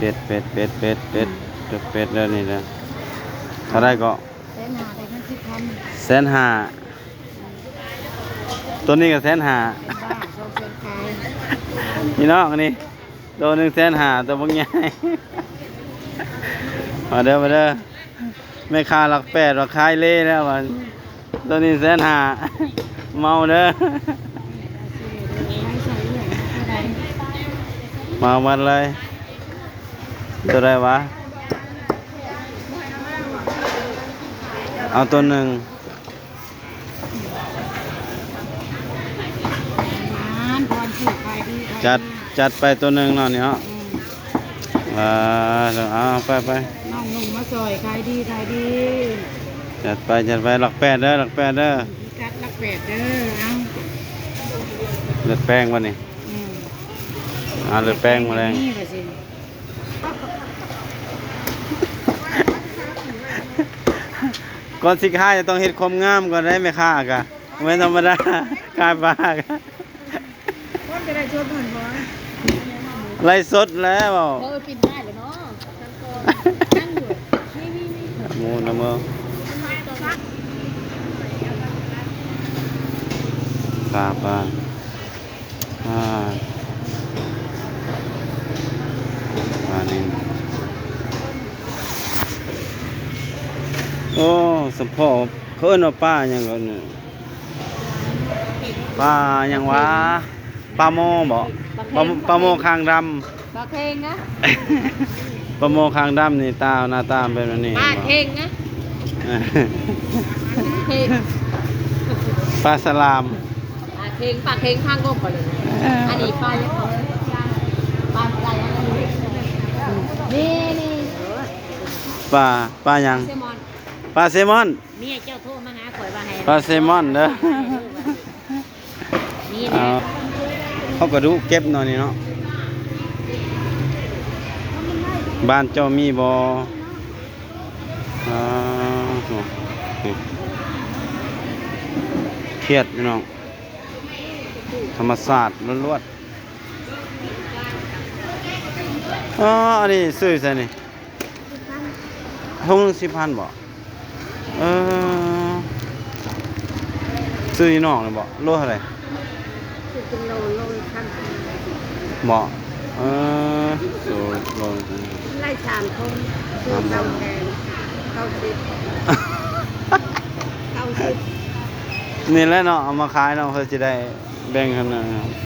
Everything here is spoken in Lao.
ເປັດ ເປັດ ເປັດ ເປັດ ເປັດ ເປັດເດີນີ້ເດີ. ເທົ່າໃດເກາະ? ແສນຫ້າ ໄດ້ເງິນສິບພັນ. ແສນຫ້າ ໂຕນີ້ກໍແສນຫ້າ ບ້າ ສອງແສນປາຍ. ພີ່ນ້ອງ ອັນນີ້ໂຕໜຶ່ງແສນຫ້າ ໂຕບັກໃຫຍ່. ມາເດີ ມາເດີ. ແມ່ຄ້າຫຼັກແປດວ່າຂາຍເລແລ້ວວ່າ ໂຕນີ້ແສນຫ້າ ເມົາເດີ. ເອົາໝົດເລີຍ. ໂຕໃດວະ? ເອົາໂຕໜຶ່ງ. ໝານ ພອນຊື່ ຂາຍດີ ຂາຍດີ. ຈັດ ຈັດໄປໂຕໜຶ່ງເນາະນີ້ເນາະ. ອືມ ອ່າ ເອົາ ເອົາໄປ ໄປ ນ້ອງນຸ່ງມາຊ່ອຍ ຂາຍດີ ຂາຍດີ. ຈັດໄປ ຈັດໄປ ຫຼັກແປດເດີ ຫຼັກແປດເດີ. ພິກັດຫຼັກແປດເດີ. ເອົາ ເລືອດແປງບັດນີ້. ອືມ ອ່າ ເລືອດແປງ ເລືອດແປງ ມື້ແລງ ນີ້ວ່າຊິ. ກ່ອນຊິຂາຍຕ້ອງເຮັດຄວາມງາມກ່ອນໄດ໋ ແມ່ຄ້າກະ ບໍ່ແມ່ນທຳມະດາ ຂາຍປາກະ. ຄົນຈະໄດ້ຊົດເງິນບໍ່? ໄລຟ໌ສົດແລ້ວ. ເອີ ປິ່ນໄດ້ແລ້ວເນາະ. ຫມູນຳເອີ ປາ ປາ ອ່າ ປານິນ. ໂອ້ ສຳພໍ ເຂົາເອີ້ນວ່າປາຫຍັງເກາະນີ້? ປາຫຍັງວະ? ປາໂມບໍ? ປາ ປາໂມຄາງດຳ. ປາເຄັງນະ ປາໂມຄາງດຳນີ້ ຕາ ໜ້າຕາເປັນແບບນີ້. ປາເຄັງນະ ເຄັງ ປາສະຫຼາມ. ປາເຄັງ ປາເຄັງ ທາງກົບໄປເລີຍ. ອັນນີ້ປາຫຍັງເກາະ? ປາສະຫຼາມ. ນີ້ ນີ້ ປາ ປາຫຍັງ? ປາເຊມອນ ປາເຊມອນ. ເມຍເຈົ້າໂທມາຫາຂ້ອຍວ່າໃຫ້ ປາເຊມອນເດີ. ນີ້ແຫຼະ ເຮົາກະດຸເກັບເນາະນີ້ເນາະ. ບ້ານເຈົ້າມີບໍ່? ອ່າ ໂອ້ ຄຽດພີ່ນ້ອງ ທຳມະຊາດລ້ວນໆ. ອໍ ອັນນີ້ຊື້ໃສນີ້? ຖົງໜຶ່ງສິບພັນບໍ? ເອີ ຊື້ຢູ່ນອກນີ້ບໍ? ໂລເທົ່າໃດ? ຊື້ເປັນໂລ ໂລລະພັນ. ບໍ? ເອີ ໂລ ໂລ ໄດ້ສາມຖົງ ຊື້ເກົ້າແຜ່ນ ເກົ້າສິບ ເກົ້າສິບ. ນີ້ແຫຼະເນາະ ເອົາມາຂາຍເນາະ ເພື່ອຊິໄດ້ແບ່ງກັນນະ.